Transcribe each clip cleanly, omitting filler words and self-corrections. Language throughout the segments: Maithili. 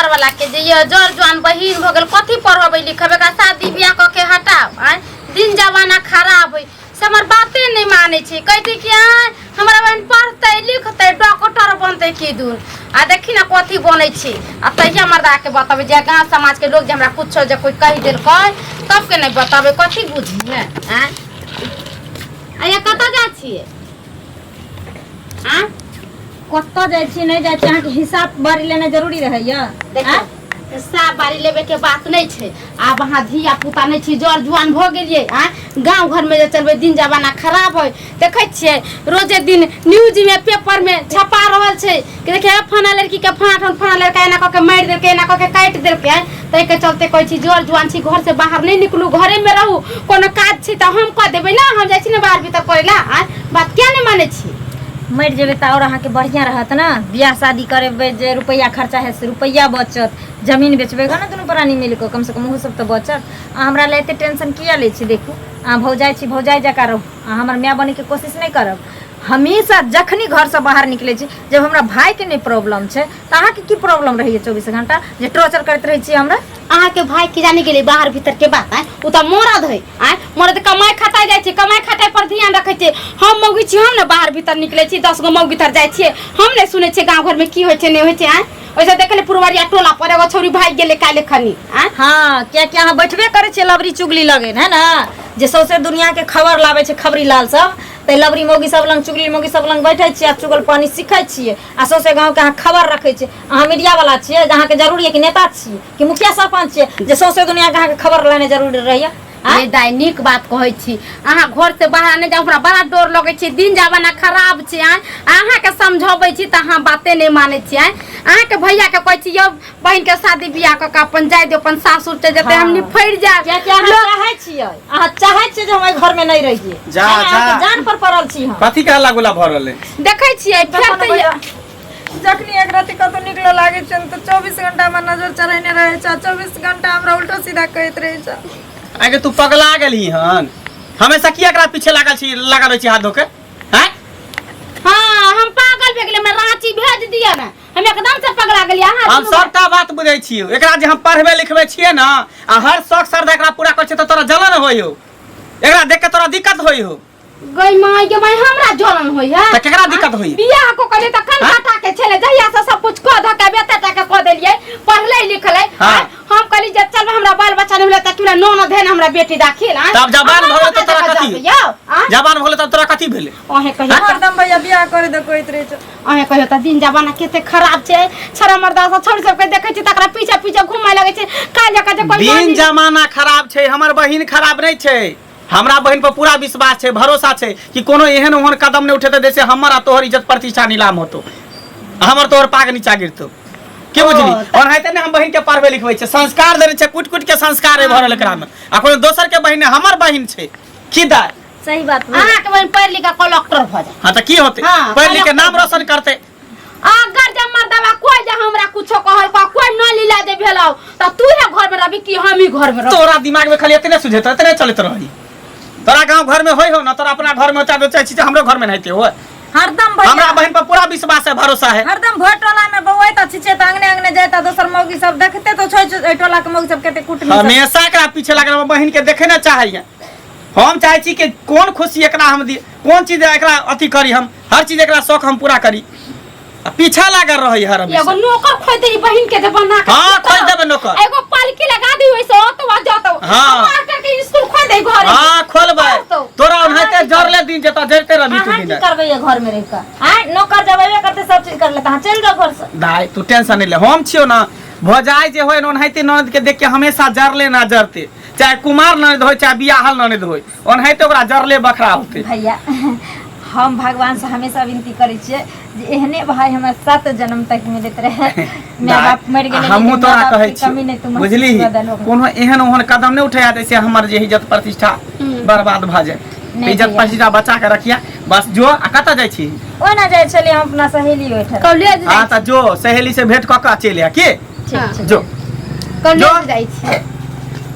घरवाला के जे ये जर जुआन बहिन भऽ गेल, कथी पढ़बै लिखबै, एकरा शादी बियाह कऽ के हटाउ। आँय, दिन जमाना खराब है, से हमर बाते नहि मानै छै। कहै छै कि आँय हमरा बहिन पढ़तै लिखतै डॉक्टर बनतै की दूर, आ देखी ने कथी बनै छै। आ तहिया मर्दाके बतेबै जे गाँव समाजके लोग जे हमरा कुछो जे कोइ कहि देलकै तबके नहि बतेबै, कथी बुझिहे। आँय आया कतऽ जाइ छियै? आँय कतऽ जाइ छी नहि जाइ छी, अहाँके हिसाब बारी लेनाइ जरूरी रहैया? देखियौ, हिसाब बारी लेबे के बात नहि छै। आब अहाँ धिया पुता नहि छी, जर जुआन भऽ गेलियै। आँय, गाँव घरमे जे चलबै दिन जमाना खराब है। देखै छियै रोजे दिन न्यूजमे पेपरमे छपा रहल छै कि देखिए फलाना लड़कीके फलाना ठाम फलाना लड़का एना कऽ के मारि देलकै, एना कऽ के काटि देलकै। आँय, ताहिके चलते कहै छी जर जुआन छी, घरसँ बाहर नहि निकलू, घरेमे रहू। कोनो काज छै तऽ हम कऽ देबै ने, हम जाइ छी ने बाहर भीतर करै लए। आँय, बात किया नहि मानै छी? मरि जेबै तऽ आओर अहाँके बढ़िआँ रहत ने। बियाह शादी करेबै जे रुपैआ खर्चा हैत से रुपैआ बचत, जमीन बेचबै ने दुनू प्राणी मिल कऽ, कमसँ कम ओहो सब तऽ बचत। अहाँ हमरा लए एते टेंशन किया लै छी? देखू, अहाँ भौजाइ छी, भौजाइ जकाँ रहू, अहाँ हमर माय बनैके कोशिश नहि करब। हमेशा जखनी घरसँ बाहर निकलै छी, जब हमरा भाइके नहि प्रॉब्लम छै तऽ अहाँके की प्रॉब्लम रहैए? 24 घंटा जे टॉर्चर करैत रहै छी हमरा। अहाँके भाई की जाने गेलै बाहर भीतर के बात? आँय, ओ तऽ मरद है। आँय, मरद कमाइ खटाइ जाइ छै, कमाइ खटाइ पर ध्यान रखै छै। हम मौगी छी, हम ने बाहर भीतर निकलै छी, 10 गो मौगी तर जाइ छियै, हम नहि सुनै छियै गाँव घरमे की होइ छै नहि होइ छै। आँय, ओहिसँ देखले पुरवरिया टोला पर एगो छौरी भागि गेलै काल्हि खनी। आँय, हाँ, कियाकि अहाँ बैठबे करै छियै लबरी चुगली लगेन है ने, जे सौंसे दुनिया के खबर लाबै छै खबरी लाल सब, तऽ लबरी मौगी सब लग चुगली मौगी सब लग बैठै छियै आ चुगल पानी सीखै छियै आ सौंसे गाँवके अहाँ खबर रखै छियै। अहाँ मीडिया वाला छियै जे अहाँके जरूरी है कि नेता छियै कि मुखिया सरपंच छियै जे सौंसे दुनिया के अहाँके खबर लेनाइ जरूरी रहैया? नहीं दाइ, नीक बात कहै छी। अहाँ घर से बाहर नहि जाउ, हमरा बड़ा डर लगै छै, दिन जमाना खराब छै। आँय, अहाँके समझबै छी तऽ अहाँ बाते नहि मानै छी। आँय, अहाँके भैया के कहै छी यौ बहिन के शादी बियाह कऽ के अपन जाय दियौ, अपन सासुर चलि जेतै, हम निफरि जायब। कियाकि अहाँ चाहै छियै, अहाँ चाहै छियै जे हम एहि घर में नहि रहियै। जा, है ने? जा। अहाँके जान पर पड़ल छी हम। कथी के हल्ला गुल्ला भऽ रहल है? देखै छियै फेर तऽ जखनी एक राति कतौ निकलऽ लागै छै तऽ 24 घंटा हमर नजर चढ़ेने रहै छै, 24 घंटा हमरा उल्टा सीधा कहैत रहै छै। आगे तू पगला गेलही हन? हमेशा किया एकरा पीछे लागल छी, लागल रहै छी हाथ धोके? हैं? हाँ, हम पागल भए गेलियै, हमरा रांची भेज दिअ ने, हम एकदम से पगला गेलियै। अहाँ हम सबटा बात बुझै छी। एकरा जे हम पढ़बै लिखबै छियै ने आ हर शौक श्रद्धा एकरा पूरा करै छियै तऽ तोरा जलन होइ हो, एकरा देख के तोरा दिक्कत होइ हो। गई माय गे माय, हमरा जलन होई है त केकरा दिक्कत होई? बियाह को कहले त कन हाँ? काटा के छले, जहिया से सब कुछ क ध के बेटे टा के क देलियै, पढ़ले लिखले। हाँ। आँय, हम कहली जे चल हमरा बाल बच्चा नहीं मिले त क्यों नोन धेन हमरा बेटी दाखिल। आँय? तब जवान हमरा भऽ गेल तऽ लगा तोरा जगह कथी? जाबे यौ, आँय? जवान भऽ गेल तब तोरा कथी भेलै? अहें कहियो हरदम भैया बियाह करे दे कहैत रहै छै। अहें कहियो त दिन जमाना कते खराब छै, छड़ा मर्दा सब छोड़ सबके देखै छी तकरा पीछे पीछे घुमै लगै छै, काल्हि जकाँ जे कोइ दिन मानी- जमाना खराब छै, हमर बहिन खराब नहि छै। हमरा बहिन पर पूरा विश्वास छै, भरोसा छै कि कोनो एहन ओहन कदम नहि उठेतै जैसे हमर आ तोहर इज्जत प्रतिष्ठा नीलाम होतो, हमर तोहर पाग नीचा गिरतो। की बुझली? ओनाहिते ने हम बहिन के पढ़बै लिखबै छै, संस्कार देने छै, कुटि कुटि के संस्कार है भरल एकरा में। आ कोनो दोसर के बहिन नहि, हमर बहिन छै। की दाय? सही बात भेल। अहाँके बहिन पढ़ि लिख कऽ कलक्टर भऽ जाय। हाँ तऽ की होतै? हाँ, पढ़ि लिख के कलक्टर नाम रोशन करतै। अगर जे मर्दवा कोई जे हमरा कुछो कहल का कोई न लीला जे भेलौ त तू ही घर में रहबी कि हम ही घर में रहबी? तोरा दिमाग में खाली एतने सुझेतो, एतने चलैत रही। तोरा गांव घर में होय हो ना, तोरा अपना घर में होता तो चाहे छी हमरो घर में नहीं हो। हरदम भैया हमरा बहन पर पूरा विश्वास है, भरोसा है। हरदम भर टोला में बौआइत आ छिछैत अंगने अंगने जाइत आ दोसर मौगी सब देखते तो छै एहि टोला के मौगी सब कते कुटनी सब। हमेशा एकरा पीछे लागल हमर बहन के देखे ना चाहैया। हम चाहे छी कि कोन खुशी एकरा हम दी, कोन चीज एकरा अथी करी, हम हर चीज एकरा शौक हम पूरा करी, आ पीछा लागल रहै हर एगो हमेशा। नौकर खोज दे बहिन के दे बना के। हाँ, खोज देबै नौकर। एगो पालकी लगा दी ओइसे ओतो आ जतो। हाँ। मार करके स्कूल खोल दे घर। हाँ खोलबै। तो। तोरा ओनाहिते जरले दिन जेता, जरते रहबी तू अहाँ दिन की करबै ये घर में रहि कऽ? आँय, नौकर जब अयबे करतै सब चीज कर लेतै, अहाँ चलि जाउ घर से। दाय तू टेंशन नहीं ले, हम छियो ना। भौजाई जे होय ओनाहिते ननद के देख के हमेशा जरले ना जरते, चाहे कुमार ननद होय चाहे बियाहल ननद होय, ओनाहिते ओकरा जरले बखरा होते। भैया, हम भगवान से हमेशा विनती करै छियै जे एहने भाई हमरा 7 जन्म तक मिलैत रहे। माय बाप मरि गेलै, हमहूँ लेकिन तोरा माय बाप कहै के कमी छी नहि तू महसूस बुझली, कऽ देलहो। कोनो एहन ओहन कदम नहि उठा जैसे हमर जे इज्जत प्रतिष्ठा बर्बाद भऽ जाए। नहि इज्जत भैया। प्रतिष्ठा बचा के रखिया बस। जो, आ कतऽ जाइ छी? ओहिना जाइ छलियै हम अपना सहेली ओहिठाम। कॉलेज हाँ तऽ जो, सहेली से भेंट कऽ के चलि आ की। ठीक छै। जो। कॉलेज जो। जाइ छी।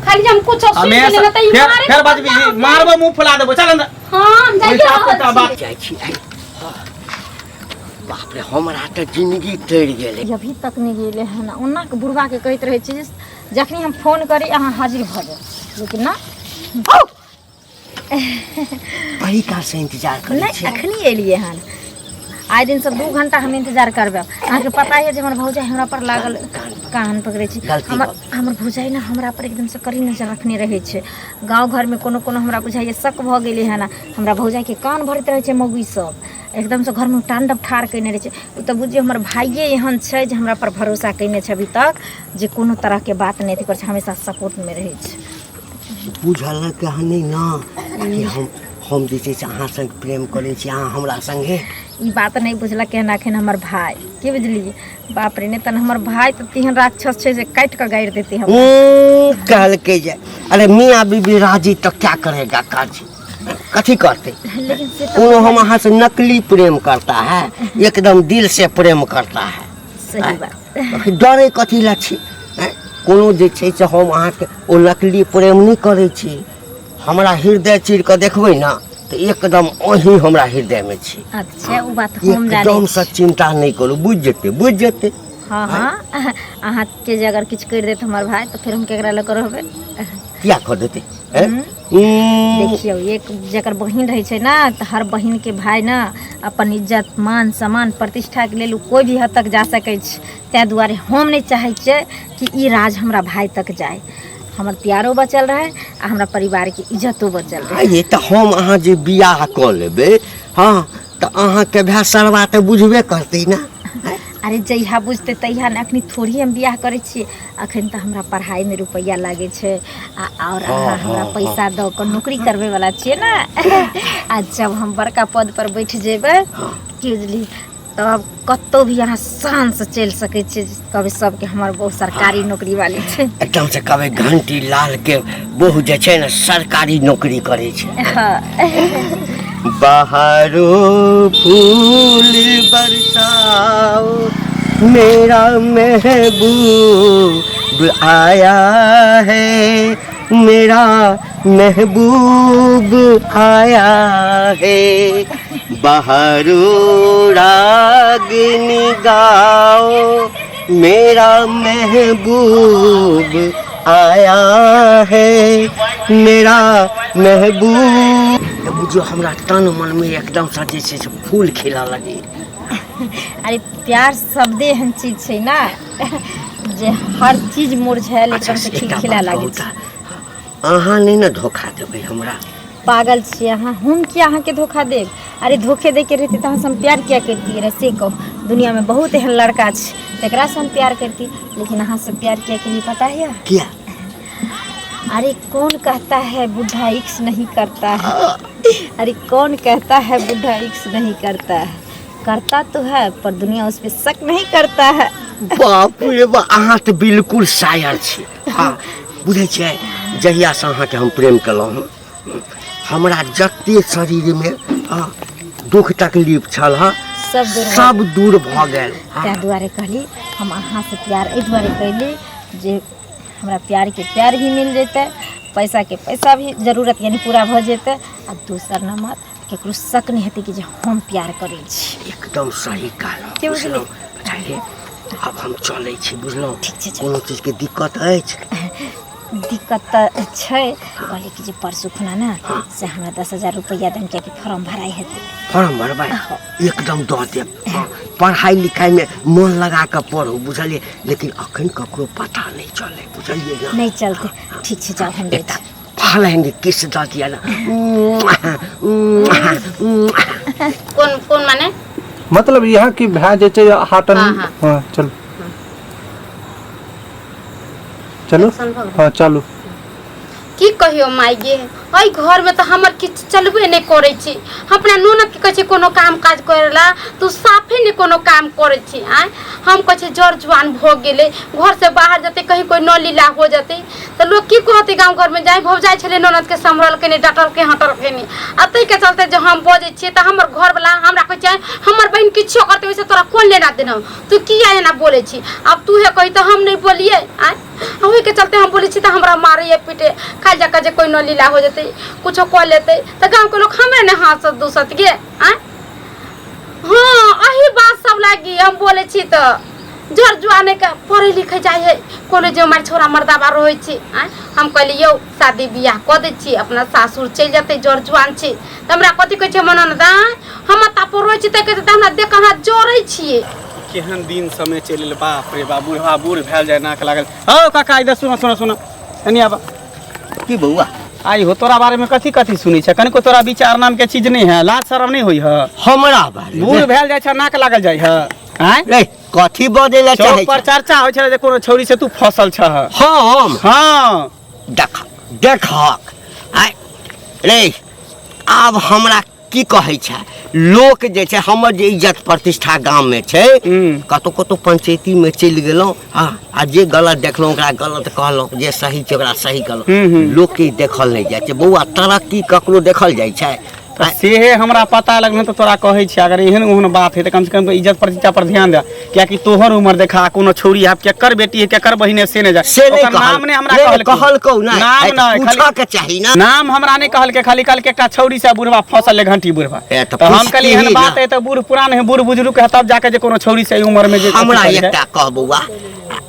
खाली हम कुछो सुनि हमेशा गेलियै ने तऽ ई फेर मारे फेर बजबी, मारबो मुंह फुला देबो, चल अंदर। हाँ, हम जाइए उल्टा रहल पुल्टा छी। बात। जाइ छी आइ। बाप रे, हमरा तऽ जिंदगी तरि गेलै। अभी तक नहि गेलै हन। ओना के बुढ़वा के कहैत रहै छी जे जखनी हम फोन करी अहाँ हाजिर भऽ जाउ, लेकिन ना। बड़ी काल से इंतजार करै नहि छी। अखनी एलियै हन। आइ दिन से 2 घंटा हम इंतजार करबै। अहाँके पता है जे हमर भौजाई हमरा पर लागल कान पकड़ै छै। गलती हमर भऽ गेल। हमर भौजाई ने हमरा पर एकदम से कड़ी नजर रखने रहै छै। गाँव घरमे कोनो कोनो हमरा बुझाइए शक भऽ गेलै हन। हमरा भौजाइके कान भरैत रहै छै मौगी सब, एकदमसँ घरमे ताण्डव ठाढ़ कयने रहै छै। ओ तऽ बुझियौ हमर भाइये एहन छै जे हमरा पर भरोसा कयने छै अभी तक, जे कोनो तरहके बात नहि अथी करै छै, हमेशा सपोर्टमे रहै छै। बुझलक अहाँ नहि ने कि हम जे छै से अहाँ संग प्रेम करै छी, अहाँ हमरा संगे। ई बात नहि बुझलक हन एखन हमर भाय, की बुझलियै? बाप रे, नहि तहन हमर भाय तऽ तेहन राक्षस छै जे काटि कऽ गाड़ि देतै हमरा। कहलकै जे अरे मियाँ बीबी राजी तऽ क्या करेगा काजी, कथी करतै? लेकिन से तऽ कोनो हम अहाँ से नकली प्रेम करता है, एकदम दिल से प्रेम करता है। सही बात। डरे कथी लए छी? आँय? कोनो जे छै से हम अहाँके ओ नकली प्रेम नहि करै छी। हमरा हृदय चीर कऽ देखबै ने तऽ एकदम अहीं हमरा हृदयमे छी। अच्छा, ओ बात हम जानै एकदम से चिंता नहि करू, बुझि जेतै, बुझि जेतै। हँ हँ, अहाँके जे अगर किछु करि देत हमर भाय तऽ फेर हम केकरा लऽ कऽ रहबै? किया कऽ देतै? आँय? देखियौ, एक जकर बहिन रहै छै ने तऽ हर बहिनके भाय ने अपन इज्जत मान सम्मान प्रतिष्ठाके लेल ओ कोइ भी हद तक जा सकै छै। ताहि दुआरे हम नहि चाहै छियै कि ई राज हमरा भाय तक जाय, हमर प्यारो बचल रहै आ हमरा परिवारके इज्जतो बचल रहै। ये तऽ हम अहाँ जे बियाह कऽ लेबै, हँ, तऽ अहाँके भाय सरवा तऽ बुझबे करतै ने। अरे जहिया बुझतै तहिया ने, अखनी थोड़ी हम बियाह करै छियै। अखन तऽ हमरा पढ़ाइमे रुपैआ लागै छै आ आओर अहाँ हमरा पैसा दऽ कऽ नौकरी करबै वाला छियै ने। आ जब हम बड़का पद पर बैठ जेबै, की बुझली, तब कतौ भी अहाँ शानसँ चलि सकै छियै। कहबै सबके हमर बहुत सरकारी नौकरी वाली छै। एकदम से कहबै घंटी लाल के बहु जे छै ने सरकारी नौकरी करै छै। हँ। बहारो फूल बरसाओ, मेरा महबूब आया है, मेरा महबूब आया है। बहारो रागनी गाओ, मेरा महबूब आया है, मेरा महबूब। तऽ बुझियौ हमरा तन मनमे एकदमसँ जे छै से फूल खिलऽ लगै। अरे प्यार शब्दे एहन चीज छै ने जे हर चीज मुरझायल अच्छा एकदम से एकटा खिलखिला बात लागै कहू छै। तऽ अहाँ नहि ने धोखा देबै हमरा? पागल छियै अहाँ, हम किया अहाँके धोखा देब? अरे धोखे दैके रहितै तऽ अहाँसँ हम प्यार किया करितियै रहे, से कहू। दुनियामे बहुत एहन लड़का छै तकरासँ हम प्यार करती, लेकिन अहाँसँ प्यार किया केलियै पता है? किया? अरे कौन कहता है बुढ़ा इक्स नहीं करता है? अरे कौन कहता है बुढ़ा इक्स नहीं करता है? करता तो है पर दुनिया उस पर शक नहीं करता है। बाप रे बा, अहाँ तऽ बिल्कुल शायर छी। हँ, बुझै छियै, जहियासँ अहाँके हम प्रेम केलहुँ हँ, हमरा जते शरीरमे हँ, दुख तकलीफ छल हँ, सब दूर भऽ सब दूर भऽ गेल। हँ। ताहि दुआरे कहली हम अहाँसँ प्यार एहि दुआरे कैली जे हमरा प्यारके प्यार भी मिल जेतै, पैसाके पैसा भी जरूरत यानी पूरा भऽ जेतै, आ दोसर नंबर केकरो शक नहि हेतै कि जे हम प्यार करै छी। एकदम सही कहलहुँ। की बुझलियै? बुझलहुँ, बुझलियै? आब हम चलै छी, बुझलहुँ? ठीक छै, चलू। कोनो चीजके दिक्कत अछि? दिक्कत तऽ छै, कहली कि जे परसू खुना ने से हमरा 10,000 रुपैआ देम, कियाकि फॉर्म भराइ हेतै। फॉर्म भरबै, एकदम दऽ देब। हँ, पढ़ाइ लिखाइमे मन लगा कऽ पढ़ू, बुझलियै? लेकिन अखन ककरो पता नहि चलै, बुझलियै ने? नहि चलतै। ठीक छै, जाउ, हम जाइ एकटा छी। फलेंगे किस दऽ दिअ ने। कोन कोन माने? मतलब यहाँ की भए जे छै हाटन। हाँ, हाँ। हाँ, चलू चलू। एक्शन भऽ गेलै। हाँ, चालू। की कहियो माय गे, एहि घरमे तऽ हमर किछु चलबे नहि करै छै। हम अपना ननदके कहै छियै कोनो काम काज करै ला तऽ ओ साफे नहि कोनो काम करै छै। आँय, हम कहै छियै जर जुआन भऽ गेलै, घरसँ बाहर जेतै कहीं कोइ न लीला हो जेतै तऽ लोक की कहतै गाँव घरमे? जाय भौजाइ छलै ननदके सम्हरलकै नहि, डटलकै हटलकै नहि, आ ताहिके चलते जे हम बजै छियै तऽ हमर घरवला हमरा कहै छै हमर बहिन किछो करतै ओहिसँ तोरा कोन लेना देना, तू किया एना बोलै छी? आब तूहे कही तऽ हम नहि बोलियै? आँय, ओहिके चलते हम बोलै छी तऽ हमरा मारैए पीटे खाली जकाँ जे कोइ न लीला हो जेतै, कुछो कऽ लेतै तऽ गाँवके लोक हमरे ने हँसत दूसत गे। आँय, हँ, अही बात सब लागी हम बोले छी तऽ जर जुआने के पढ़े लिखे जाइ है कॉलेज में हमार छोरा मर्दाबा रहै छै आँय हम कहली यौ शादी बियाह कऽ दै छी अपना सासुर चलि जेतै जर जुआन छै तऽ हमरा कथी कहै छै हमर ननद आँय हम तापर रहै छी तऽ कहै छै हमरा देख अहाँ जरै छियै। केहन दिन समय चलि एल बाप रे बाप, बूढ़ा बूढ़ भेल जाय नाक लागल। हौ काका इधर सुनो सुनो सुनो एनी आबा। की बौआ? आई हो तोरा बारे में कथी कथी सुनै छै? कनिको तोरा विचार नाम के चीज नहीं है, लाज शरम नहीं होई है? हमरा बारे में? बूढ़ भेल जाय छै नाक लागल जाय है। आँय? रे कथी बजै लए चौक चाहै पर छै? चर्चा होइ छलै जे कोनो छौरी से तू फसल छह। हम? हाँ। देख देखहक आय रे, आब हमरा की कहै छै लोक जे छै हमर जे इज्जत प्रतिष्ठा गाममे छै, कतौ कतौ पंचायतीमे चलि गेलहुँ, हँ, आ जे गलत देखलहुँ ओकरा गलत कहलहुँ, जे सही छै ओकरा सही कहलहुँ। लोकके देखल नहि जाइ छै बौआ, तरक्की ककरो देखल जाइ छै? तऽ सेहे हमरा पता लगल तऽ तोरा कहै छी, अगर एहन ओहन बात है तऽ कम से कम इज्जत प्रतिष्ठा पर ध्यान दे, कियाकि तोहर उम्र देखा कोनो छौरी आब केकर बेटी है केकर बहिन है से नहि जाय। से नहि ओकर कहल, नाम नहि हमरा नहि, कहलकै। कहलकौ नहि। नाम आइ तऽ नहि, खाली पूछऽ के चाही ना। नाम हमरा नहि कहलकै, खाली कहलकै एकटा छौरी से बुढ़वा फसल है घंटी बुढ़वा। ए, तऽ तऽ हम पूछती कहलियै एहन ही बात ना। है तऽ बूढ़ पुरान है, बूढ़ बुजुर्ग है, तब जाके जे कोनो छौरी से एहि उम्र में जे हमरा अथी करै छै। एकटा कह बौआ,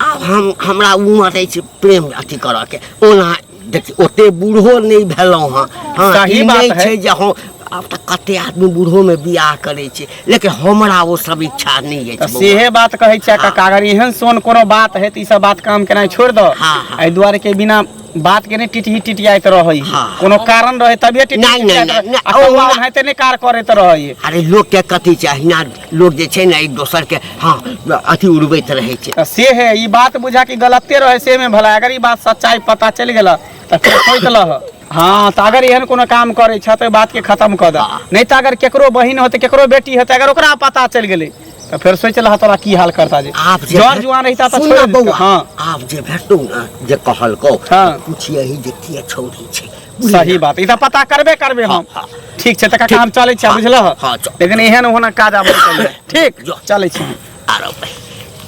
आब हम हमरा उम्र अछि प्रेम अथी करऽ के, ओना देखी ओते बूढ़ो नहि भेलहुँ हँ। हँ, सही ई बात नहि है। छै जे हम आब तऽ कते आदमी बूढ़ोमे बियाह करै छै, लेकिन हमरा ओ सब इच्छा नहि तऽ अछि बौआ। सेहे बात कहै छियै काका, अगर एहन सोन कोनो बात है तऽ ई सब बात काम केनाइ छोड़ि दऽ। हाँ, हाँ। एहि दुआरे के बिना बात के नहि टिटही टिटियाइत रहै, हाँ। कोनो कारण रहै तभिए टिटही नहि, नहि, टिटियाइत नहि, रहै। नहि, आ कौआ ओहुना- ओनाहिते नहि कार करैत रहै। अरे लोक के कथी छै, अहिना लोक जे छै ने एक दोसर के हाँ अथी उड़बैत रहै छै। तऽ से है ई बात बुझा कि गलते रहै से में भला, अगर ई बात सच्चाई पता चलि गेल तऽ फेर सोचि लह। हाँ, तऽ अगर एहन कोनो काम करै छ तऽ बात के खत्म कऽ दऽ, नहि तऽ अगर केकरो बहिन होतै केकरो बेटी होतै अगर ओकरा पता चलि गेलै तऽ फेर सोचि लह तोरा की हाल करता जे। आब जे जर जुआन रहिता तऽ सुन छोड़ि ना देतौ। बौआ, हाँ। आब जे भेटतौ ने जे कहलकौ, हाँ। पुछियही जे किए छौरी छै। सही बात, ई तऽ पता करबे करबे हम। हाँ। ठीक छै तऽ काका हम चलै छी, हाँ, बुझलह? हाँ, चल। लेकिन एहन ओहन काज आब नहि करिहे। ठीक, जो। चलै छी हम। आरो भाई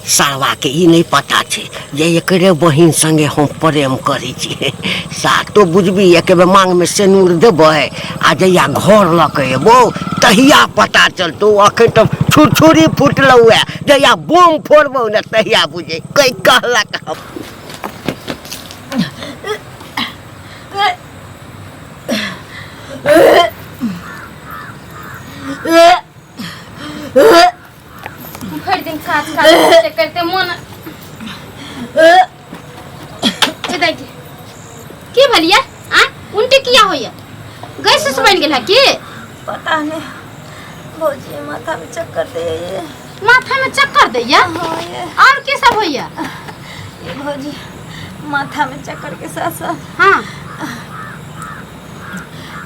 सारवा के ई नहीं पता छै जे एकरे बहिन संगे हम प्रेम करै छी। सातो बुझबी एक बेर मांग में सेनूर देबै आ जहिया घर लऽ के एबो तहिया पता चलतौ। अखन तऽ छुरछुरी फुटलौ है, जहिया बम फोड़बौ ने तहिया बुझे कै कहलक हम। भरि दिन काज काज करते करते मन ए दाइ जी, की भेलियै आ उल्टी किया होइया? गैस उस बनि गेल है की? पता नहीं भौजी, माथा में चक्कर दे ये। माथा में चक्कर दैया? हाँ ये। और की सब होइया? ये भौजी माथा में चक्कर के साथ साथ हाँ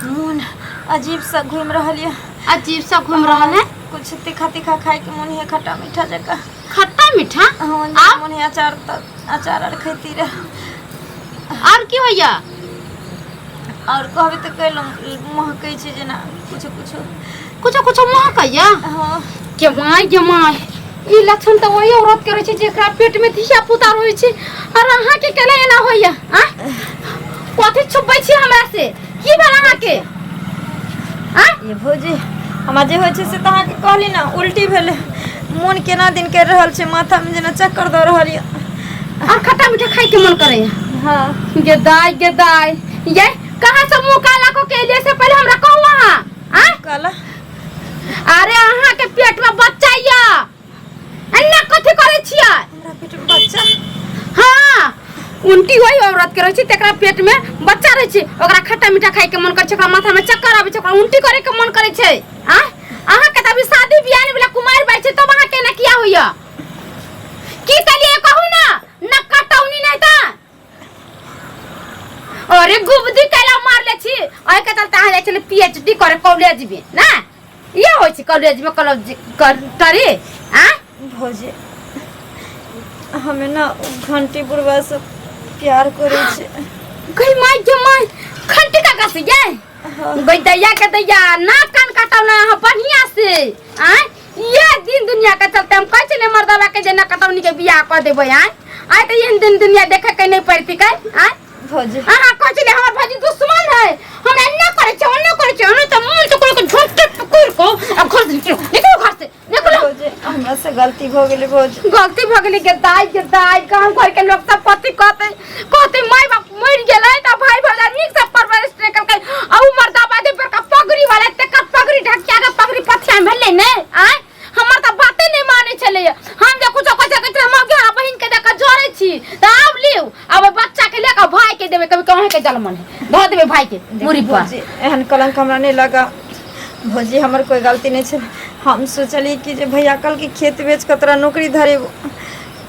मन अजीब सा घूम रहल ये। अजीब सा घूम रहल है? कुछ तीखा तीखा खाए के मन है, खट्टा मीठा जका। खट्टा मीठा? हाँ, आ? मन है अचार तक अचार आर खेती रहे। और की होइया? और कहबे तऽ कहलहुँ महकै छै जेना कुछो कुछो। कुछो कुछो महकैया? हाँ। के my गे my, ई लक्षण तऽ ओहि औरत के रहै छै जेकरा पेट में धिया पुता रहै छै, और अहाँ के केना एना होइया? आ कथी छुपबै छी हमरा से? की भेल अहाँ के? आ ये भौजी हमरा जे होइ छै से तऽ अहाँके कहली ने, उल्टी भेलै, मोन केना दिन करि रहल छै, माथामे जेना चक्कर दऽ रहल यऽ। और खट्टा मीठा खाय के मन करैया? हाँ। गे दाई गे दाई, ये कहाँ से मुंह काला को के लिए से पहले हमरा कहू अहाँ। आ काला? अरे अहाँ के पेट में बच्चा या अन्ना कथी करै छियै? हमरा पेट में बच्चा? हाँ, उल्टी वही औरत के रहै छै तेकरा पेट में बच्चा रहै छै, ओकरा खट्टा मीठा खाय के मन करै छै, ओकरा माथा में चक्कर आबै छै, ओकरा उल्टी करे के मन करै छै। आ अहाँ के त अभी शादी बियाह नहि भेलै, कुमारि बाई छै, तब अहाँ केना किया होइया? की कहलियै कहू ना, न कटौनी नहि त अरे गुबदी कैला मारले छी। ओहि के चलते अहाँ जाइ छलै पीएचडी करे कॉलेज में ना, ये होइ छै कॉलेज में कॉलेज करी। आ भौजी हमे ना घंटी बुढ़वा से प्यार करै छै। गई माय गे माय, घंटी का से ये गई दैया के दैया, ना कान काटौ ना अहाँ बढ़िया से। आ ये दिन दुनिया के चलते हम कहै छियै ने मर्दवा के जे ना कटौनी के बियाह कऽ देबै। आय आय तऽ एहन दिन दुनिया देखे के नहीं पड़ती कै। आय भौजी अहाँ कहै छलियै हमर भौजी दुश्मन है, हमरा एना करै छै ओना करै छै, हमरा तऽ मन तो कोनो के झोंटे पकड़ को आ घर से निकलो, निकलो घर से निकलो। भौजी हमरा से गलती भऽ गेलै भौजी। गलती भऽ गेलै के दाई, के दाई, गाँव घर के लोग सब कथी कहते? कहते माय बाप मरि गेलै तऽ भाई भौजाई नीक से परवरिश नहि केलकै, आ उ मर्दाबा जे बड़का पगड़ी वाला, तकर पगड़ी ढकिया के पगड़ी पथिया में भेलै ने। आँय, हमर तऽ बाते नहि मानै छलैया। हम जे कुछो कहै छलियै, कहै छलै, हम हमरा बहिन के देख कऽ जरै छी। तऽ आब लिउ, आब ओहि बच्चा के लऽ कऽ भाई के देबै, कभी कहीं के जलमन है, धऽ देबै भाई के मुड़ी पर। भौजी, एहन कलंक हमरा नहि लगा भौजी, हमर कोई गलती नहि छै। हम सोचलियै कि जे भैया कहलकै खेत बेच कऽ तोरा नौकरी धरेबो,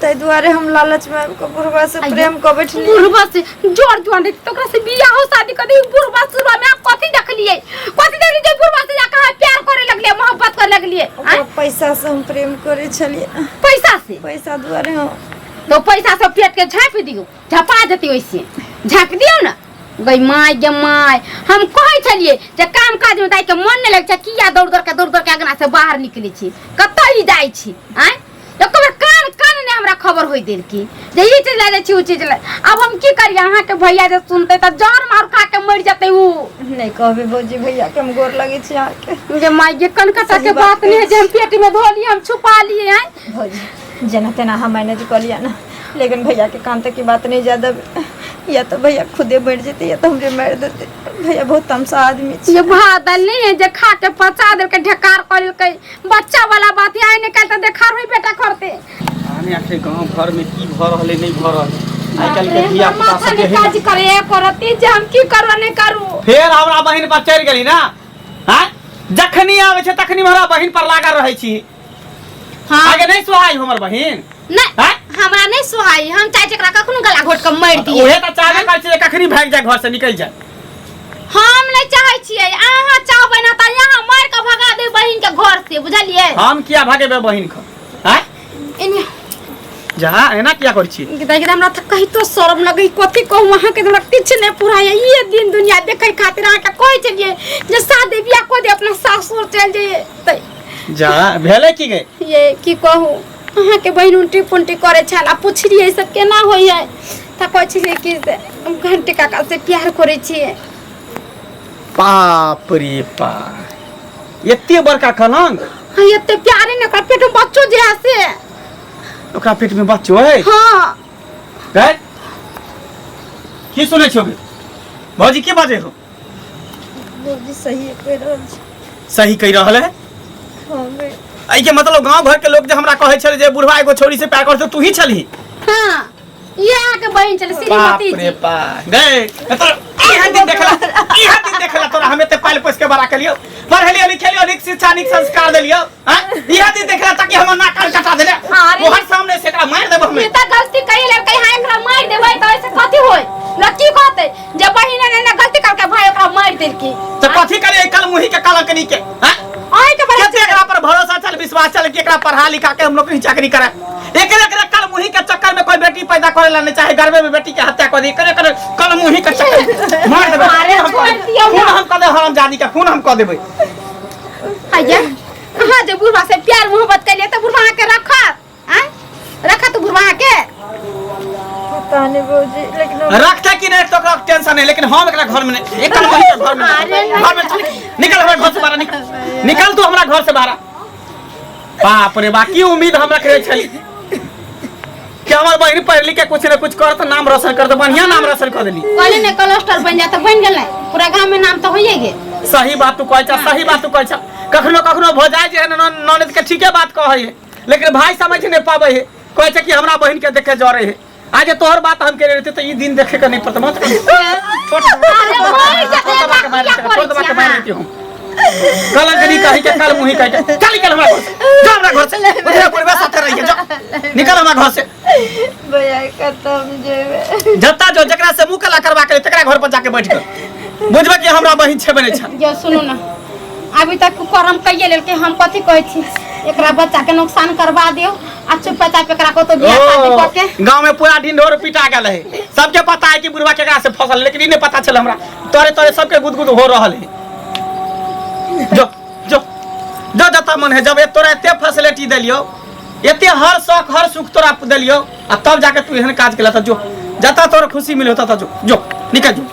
ताहि दुआरे हम लालचमे आबि कऽ बुढ़बा से प्रेम कऽ बैठलियै। बुढ़बा से जोर जुआन रहै तऽ ओकरा से बियाहो शादी कर दी। बुढ़बा सुरबा में आप कथी देखलियै? कथी देखलियै जे बुढ़बा से जाके अहाँ प्यार करे लगलियै, मोहब्बत करे लगलियै? ओकरा पैसा से हम प्रेम करै छलियै। पैसा से? पैसा दुआरे। हम तो पैसा सब पेट के झाँपि दियौ, झपा जेतै, ओइसे झाँपि दियौ ने। गई माय गे माय, हम कहै छलियै जे काम काज में दाइ के मन नहि लगै छै, किया दौड़ दौड़ के, दौड़ दौड़ के अंगना से बाहर निकलै छी, कतऽ ई जाइ छी? आँय, एको बेर कान कान नहि हमरा खबर होई देलकी जे ई चीज लए जाइ छी, ओ चीज लए। आब हम की करियै? अहाँके भैया जे सुनतै तऽ जहर मार खा के मरि जेतै उ। नहि कहबै भौजी भैया के, हम गोर लगै छी अहाँके। जे माय गे, कनकटा के सही बात बात नहि है जे हम पेट में धो लिए, हम छुपा लिए हैं। भौजी, जेना तेना हम मैनेज कऽ लिअ ने, लेकिन भैया के कान तक की बात नहीं ज्यादा, या तो भैया खुदे मर जेते या तो हमरे मार देते। भैया बहुत तमसा आदमी छै। ये भात दालि नहीं है जे खा के पचा देलकै, ढेकार कऽ लेलकै। बच्चा वाला बात है, आइ ने काल्हि तऽ देखार होई बेटा करते। आने आखिर गांव घर में की भ रहल है, नहीं भ रहल है। आइ काल्हि के धिया पुता माथा सब नहि जे काज करे करती जे हम की करू नहि करू। फेर हमरा बहिन पर चढ़ि गेली ना? हाँ, जखनी आबै छै तखनी हमरा बहिन पर लागल रहै छी। हाँ। आगे नहीं सोहाई हमर बहिन? नहीं। हाँ? हमरा नहीं सोहाई, हम चाहे एकरा कखनो गला घोट के मारि दिए। उहे तऽ चाहबे करै छी जे कखनी भागि जाय, घर से निकलि जाय। हम नहीं चाहे छियै, अहाँ चाहबै ना तऽ यहाँ मारि के भगा दे बहिन के घर से, बुझलियै? हम किया भगेबै बहिन के? आँय? एने जा, एना किया करै छी? देखि, हमरा तऽ कहितो शरम लगै, कथी कहू अहाँके, हमरा किछु नहि पुराय। ये दिन दुनिया देखै खातिर अहाँके कहै छलियै जे शादी बियाह कऽ दे, अपना सासुर चलि जइयै तऽ जा, भेलै की गे? ये की कहू, अहाँके बहिन उल्टी पुल्टी करै छल आ पुछलियै ई सब केना होइ है, तऽ कहै छलियै कि से हम घंटी काका से प्यार करै छियै। बाप रे बा, एते बड़का कलंक! हाँ, एते प्यारे ने, ओकरा पेट में बच्चो जे है से। ओकरा पेट में बच्चो है? हाँ। गए, की सुनै छो गे? भौजी, की बाजै हो? भौजी, सही कहि रहल छी। सही कहि रहल है? हाँ गई। एहिके मतलब गांव घर के लोग जे हमरा कहै छलै जे बुढ़वा एगो छौरी से प्यार करै छै, तू ही छलही? हाँ, ये अहाँके बहिन छलै बाप श्रीमती रे जी। बाप, गए तो इहा दिन देखला, इहा दिन देखला तोरा हम एते पाल पोस के बड़ा केलियो, पढ़ेलियो लिखेलियो, नीक शिक्षा नीक संस्कार देलियो, हाँ? इहा दिन देखला ताकि हमर नाक कान कटा देले। अरे। तोहर सामने से एकरा मारि देबो हमे। ई तऽ गलती कहि लेलकै, हाँ, एकरा मारि देबै तऽ एहिसँ कथी होय? लोक की कहतै जे बहिन एना एना गलती करके भाई ओकरा मारि देलकी। तऽ कथी करियै कल मुही के कलंकनी के, हाँ? अहीं के बड़ा कते एकरा पर भरोसा चल, विश्वास चल कि एकरा पढ़ा लिखा के हम लोग कहीं चाकरी करे। एकरे एकरे कल मुही के चक्कर में कोई बेटी पैदा करे ला नहीं चाहे, गर्भे में बेटी के हत्या कर दी। एकरे एकरे कल मुही के चक्कर में मार देबै। अरे, खून हम कऽ छोड़ि दियौ खून ना। हम कऽ देबै, हरामजादी के खून हम कऽ देबै। आइया, अहाँ जे बुढ़वा से प्यार मोहब्बत कलियै तऽ बुढ़वा अहाँके रखत? आँय, रखत बुढ़वा अहाँके? पता नहीं भौजी, लेकिन हम रखते कि नहीं तो ओकरा टेंशन नहीं, लेकिन हम एकरा घर में नहीं, एक कल के घर में नहीं। घर में चल, निकल हमरा घर से बाहर, निकल, निकल तू हमरा घर से बाहर। बाप रे बा, की उम्मीद हम रखने छली कि हमर बहिन पढ़ लिख के कुछ ने कुछ करत, नाम रोशन करत, बढ़िया नाम रोशन कर देली। कहली ने क्लस्टर बन जाए तऽ बनि गेलै, पूरा गाँव में नाम तऽ होइए गेल। सही बात तू कहै छ, सही बात तू कहै छ। कखनो कखनो भऽ जाइ जे है ननद के ठीके बात कहै है, लेकिन भाई समझ नहीं पाबै है, कहै छै कि हमरा बहिन के देखे जरे है। आज तोहर बात हम केने रहते तऽ ई दिन देखे के नहीं पड़त। मत छोड़, अरे, मरि जेतै, छोड़ दबा के मारि किया देते, छोड़ दबा के करै मारि छी देती हम। कलंकनी कही के, कल मुही कही के, चल निकल हमरा घर से, जा हमरा घर से, बुढ़िया बुढ़वा साथे रहिए, जा निकल हमरा घर से। भैया, खत्म जेबे। जत्ता जो जकरा से मुंह कला करवा के तकरा घर पर जाके बैठ के बुझबे कि हमरा बहिन छेबे नहीं छै। जो सुनू ना, अभी तक करम कहिए लेलकै, हम कथी कहै छी, एकरा बच्चा के नुकसान करवा दियौ आ चुपचाप एकरा कतौ बियाह शादी कऽ के। गांव में पूरा ढिंढोर पिटा गेल है, सबके पता है कि बुढ़वा केकरा से फसल, लेकिन ई नहीं पता चल हमरा तोरे तोरे सबके गुदगुद हो रहल है। जो जो जो जता मन है, जब तोरा एते फैसिलिटी देलियो, एते हर शौक हर सुख तोरा देलियो आ तब जाके तू एहन काज केला, त जो जता तोरा खुशी मिले तता जो, जो निकल जो।